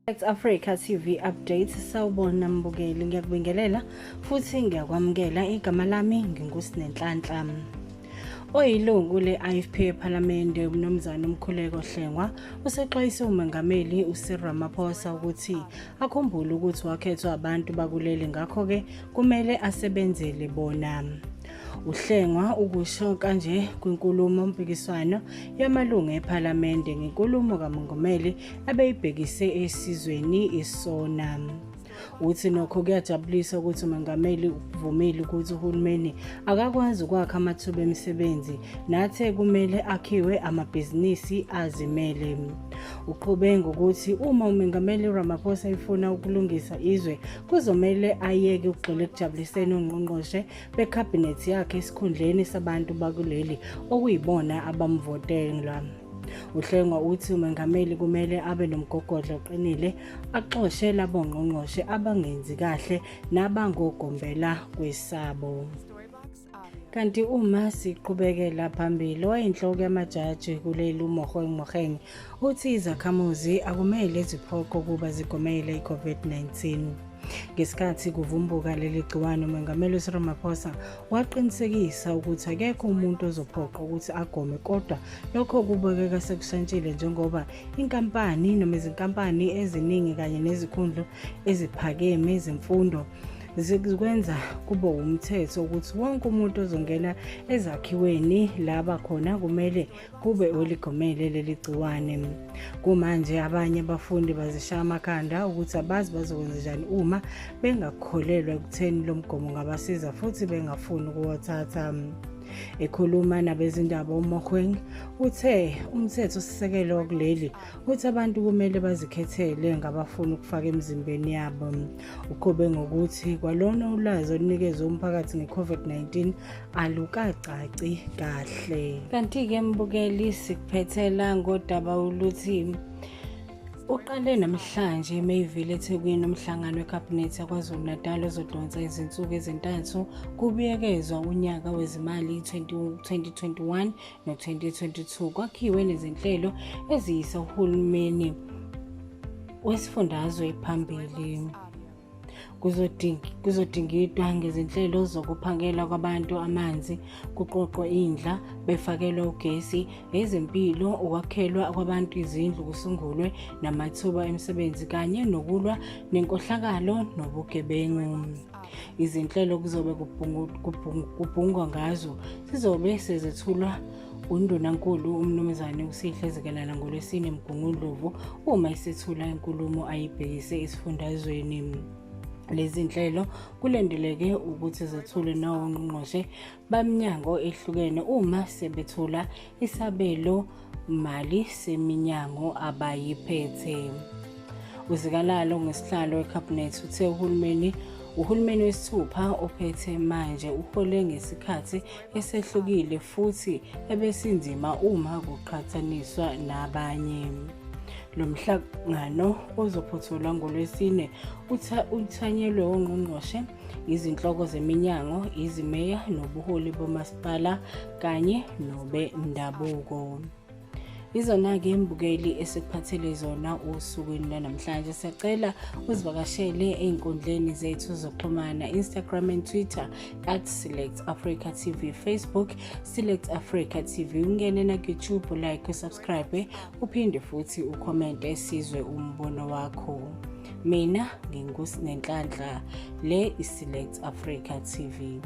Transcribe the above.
Africa TV Updates. Sawubona mbukeli, ngiyakubingelela futhi ngiyakwamukela. Igama lami nginguSinenhlanhla. Oyilungu le-IFP ePhalamende uMnumzane uMkhuleko Hlengwa usexwayise uMengameli uCyril Ramaphosa ukuthi akhumbule ukuthi wakhethwa abantu bakuleli, ngakho-ke kumele asebenzele bona. Uhlengwa ukusho kanje kwinkulumo mpikiswano yamalungu ePhalamende ngenkulumo kaMongameli abeyibhekise esizweni isona. Uthi nokho kuyajabulisa ukuthi uMengameli uvumile ukuthi uhulumeni akakwazi ukwakha amathuba emisebenzi, nathe kumele akhiwe amabhizinisi azimele. Uqhube ngokuthi uma uMengameli Ramaphosa efuna ukulungisa izwe, kuzomele ayeke ukugxila ekujabuliseni ongqongqoshe bekhabhinethi yakhe esikhundleni sabantu bakuleli okuyibona abamvotela. Uhlengwa uthi umengameli kumele abe nomgogodla oqinile, axoshe labo ngqongqoshe abangenzi kahle nabangogombela kwesabo. Kanti uma siqhubekela phambili, owayinhloko yamajaji kuleli uMogoeng Mogoeng uthi izakhamuzi akumele ziphoqwe ukuba zigomele i-COVID-19. Ngesikhathi kuvumbuka leli gciwane, uMengameli Cyril Ramaphosa waqinisekisa ukuthi akekho umuntu ozophoqwa ukuthi agome, kodwa lokho kubukeka sekushintshile njengoba inkampani noma izinkampani eziningi kanye nezikhundlo eziphakeme zemfundo zikwenza kube umthetho ukuthi wonke umuntu ozongena ezakhiweni laba khona kumele kube oligomele leli gciwane. Kumanje abanye abafundi bazishaya amakhanda ukuthi abazi bazokwenza njani uma bengakholelwa ekutheni lo mgomo ungabasiza futhi bengafuni ukuwathatha. Ekhuluma nabezindaba, uMogoeng uthe umthetho sisekelo wakuleli uthi abantu kumele bazikhethele ngabafuna ukufaka emizimbeni yabo. Uqhube ngokuthi kwalona ulwazi olunikezwe umphakathi nge-COVID-19 alukacaci kahle. Kanti-ke mbukeli, sikuphethela ngodaba oluthi uqale namhlanje eMayville eThekwini umhlangano wekhabhinethi yaKwaZulu-Natal ozodonsa izinsuku ezintathu kubuyekezwa unyaka wezimali 2021 no-2022, kwakhiwe nezinhlelo eziyisa uhulumeni wesifundazwe phambili. Kuzodingidwa ngezinhlelo zokuphakela kwabantu amanzi, kuqoqwe indla, befakelwa ugesi, ezempilo, ukwakhelwa kwabantu izindlu, kusungulwe namathuba emisebenzi kanye nokulwa nenkohlakalo nobugebengu. Izinhlelo kuzobe kubhungwa ngazo zizobe sezethulwa uNdunankulu uMnumzane uSihle Zikalala ngoLwesine eMgungundlovu uma esethula inkulumo ayibhekise esifundazweni. Lezi nhlelo kulindeleke ukuthi zethulwe nawongqongqoshe bemnyango ehlukene uma sebethula isabelo mali seminyango abayiphethe. UZikalala ongesihlalo wekhabhinethi uthe uhulumeni wesithupha ophethe manje uhole ngesikhathi esehlukile futhi ebesinzima uma kuqhathaniswa nabanye. Lo mhlangano ozophothulwa ngoLwesine uthanyelwe ongqongqoshe, izinhloko zeminyango, izimeya nobuholi bomasipala kanye nobendabuko. Izona-ke mbukeli esikuphathele zona osukwini lwanamhlanje. Siyacela uzivakashele ey'nkundleni zethu zokuxhumana, Instagram and Twitter @SelectAfricaTV, Facebook Select Africa TV, ungene naku-YouTube, like, usubscribe, uphinde futhi ukhomente sizwe umbono wakho. Mina nginguSinenhlanhla, le i-Select Africa TV.